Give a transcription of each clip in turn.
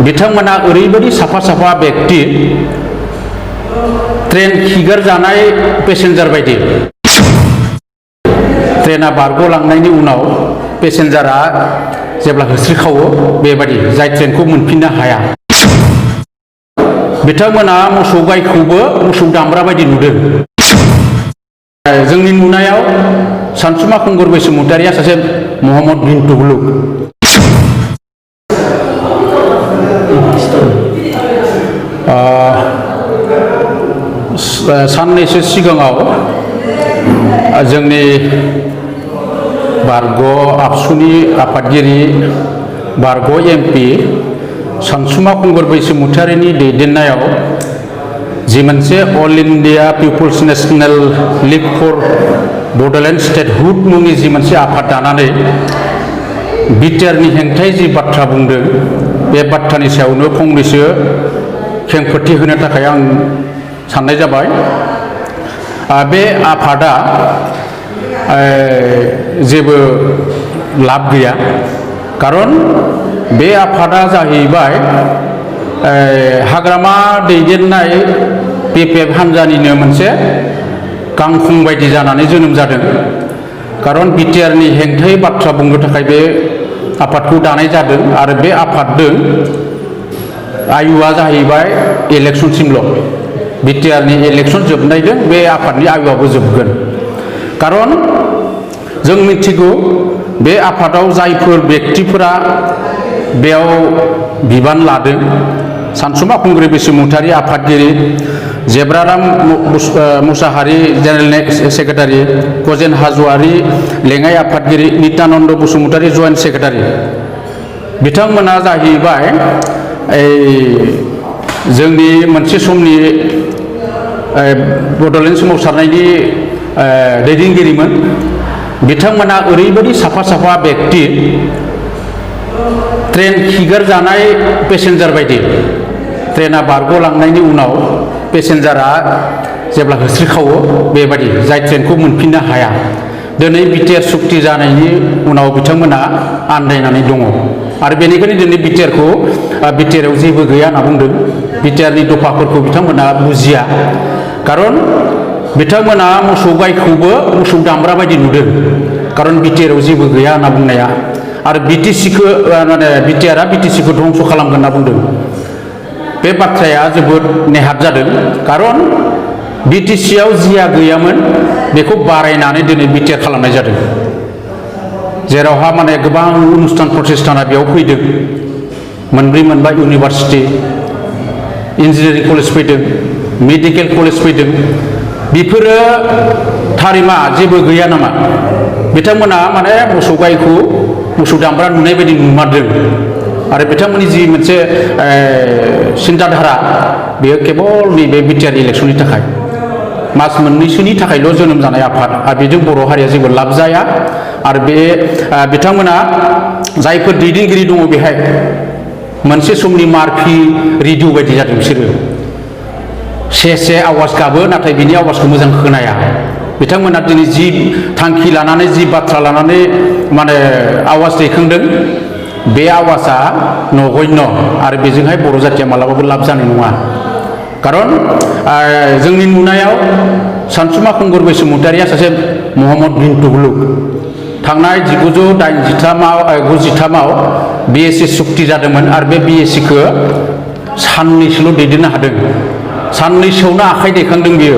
बिथांमोना ओरैबायदि साफा साफा व्यक्ति ट्रेन खिगार जानाय पेसेन्जार बायदि ट्रेना बारग'लांनायनि उनाव पेसेन्जारा जेब्ला होस्रिखावो बेबायदि जाय ट्रेनखौ मोनफिननो हाया बिथांमोना मोसौ गायखौबो मोसौ दामब्रा बायदि नुदों। जोंनि नुनायाव सानसुमा खुंगुर बसुमतारिया सासे महम्मद बिन तुगलुक साननैसो सिगाङाव जोंनि बारग' आबसुनि आफादगिरि बारग' एमपि सानसुमा खुंगुर बसुमतारिनि दैदेननायाव जि मोनसे All India People's National League for Bodoland statehood मुंनि जि मोनसे आफाद दानानै बिटिआरनि हेंथायै जि बाथ्रा बुंदों बे बाथ्रानि सायावनो फंनैसो खेंफोरथि होनो थाखाय आं साननाय जाबाय। बे आफादा जेबो लाब गैया खारन बे आफादा जाहैबाय हाग्रामा दैदेननाय बिपिएफ हान्जानिनो मोनसे गांखं बायदि जानानै जोनोम जादों। खारन बिटिआरनि हेंथायै बाथ्रा बुंनो थाखाय बे आफादखौ दानाय जादों आरो बे आफादजों आयुआ जाहैबाय इलेक्सनसिमल'। बिटिआरनि इलेक्सन जोबनायजों बे आफादनि आयुआबो जोबगोन। खारन जों मिथिगौ बे आफादाव जायफोर व्यक्तिफोरा बेयाव बिबान लादों सानसुमा खुंगुर बसुमतारि आफादगिरि जेब्राराम मुसाहारि जेनेरेल सेक्रेटारि गजेन हाज'वारि लेङाइ आफादगिरि नित्यानन्द बसुमतारि जइन्ट सेक्रेटारि बिथांमोना जाहैबाय जोंनि मोनसे समनि बड'लेण्ड सोमावसारनायनि दैदेनगिरिमोन। बिथांमोना ओरैबायदि साफा साफा व्यक्ति ट्रेन खिगार जानाय पेसेन्जार बायदि ट्रेना बारग'लांनायनि उनाव पेसेन्जारा जेब्ला होस्रिखावो बेबायदि जाय ट्रेनखौ मोनफिननो हाया। दिनै बिटिआर सुक्ति जानायनि उनाव बिथांमोना आन्दायनानै दङ आरो बेनिखायनो दिनै बिटिआरआव जेबो गैया होनना बुंदों। बिटिआरनि दफाफोरखौ बिथांमोना बुजिया खारन बिथांमोना मोसौ गायखौबो मोसौ दामब्रा बायदि नुदों खारन बिटिआरआव जेबो गैया होनना बुंनाया आरो बिटिआरआ बिटिसिखौ धंस' खालामगोन होनना बुंदों। बे बाथ्राया जोबोद नेहाथ जादों खारन बिटिसिआव जिया गैयामोन बेखौ बारायनानै दिनै बिटिआर खालामनाय जादों। जेरावहा गोबां अनुष्ठान प्रतिष्ठाना बेयाव फैदों मोनब्रै मोनबा इउनिभार्सिटि इन्जिनियारिं कलेज फैदों मेडिकेल कलेज फैदों बेफोरो थारिमा जेबो गैया नामा? बिथांमोना मोसौ गायखौ मोसौ दामब्रा नुनाय बायदि नुमारदों आरो बिथांमोननि जि मोनसे सिन्ताधारा बेयो केबल नैबे बिटिआर इलेक्सननि थाखाय मास मोननैसोनि थाखायल' जोनोम जानाय आफाद आरो बेजों बर' हारिया जेबो लाब जाया आरो बे बिथांमोना जायफोर दैदेनगिरि दङ बेहाय मोनसे समनि मार्फि रेडिअ बायदि जादों बिसोरो से आवाज गाबो नाथाय बिनि आवाजखौ मोजां खोनाया। बिथांमोना दिनै जि थांखि लानानै जि बाथ्रा लानानै आवाज दैखांदों बे आवाजा नगण्य आरो बेजोंहाय बर' जाथिया मालाबाबो लाब जानाय नङा। खारन जोंनि नुनायाव सानसुमा खुंगुर बसुमतारिया सासे महम्मद बिन तुगलुक थांनाय 1993आव बिएससि सुक्ति जादोंमोन आरो बे बिएससिखौ साननैसोल' दैदेननो हादों। साननैसोआवनो आखाइ दैखांदों बियो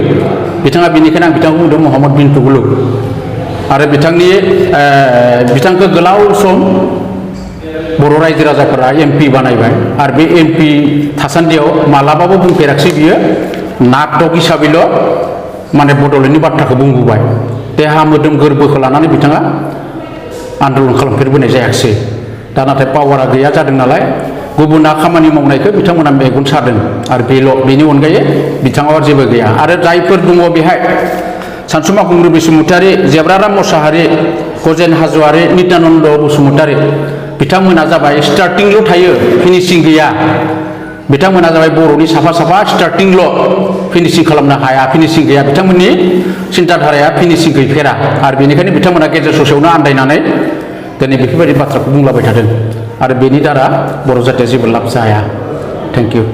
बिथाङा। बेनिखायनो आं बिथांखौ बुंदों महम्मद बिन तुगलुक आरो बिथांखौ गोलाव सम बर' रायजो राजाफोरा एमपि बानायबाय आरो बे एमपि थासान्दियाव मालाबाबो बुंफेराखिसै बियो नाटक हिसाबैल' बड'लेण्डनि बाथ्राखौ बुंबोबाय। देहा मोदोम गोरबोखौ लानानै बिथाङा आन्दलन खालामफेरबोनाय जायाखिसै। दा नाथाय पावारा गैया जादों नालाय गुबुना खामानि मावनायखौ बिथांमोना मेगन सादों आरो बेनि अनगायै बिथाङाव जेबो गैया। आरो जायफोर दङ बेहाय सानसुमा खुंगुर बसुमतारि जेब्राराम मुसाहारि गजेन हाज'वारि नित्यानन्द बसुमतारि बिथांमोना जाबाय स्टार्टिंल' थायो फिनिशिं गैया। बिथांमोना जाबाय बर'नि साफा साफा स्टार्टिंल' फिनिशिं खालामनो हाया फिनिशिं गैया। बिथांमोननि सिन्ताधाराया फिनिशिं गैफेरा आरो बेनिखायनो बिथांमोना गेजेर ससेयावनो आन्दायनानै दिनै बेफोरबायदि बाथ्राखौ बुंलाबाय थादों। आरो बेनि दारा बर' जातिया जेबो लाब जाया। Thank you.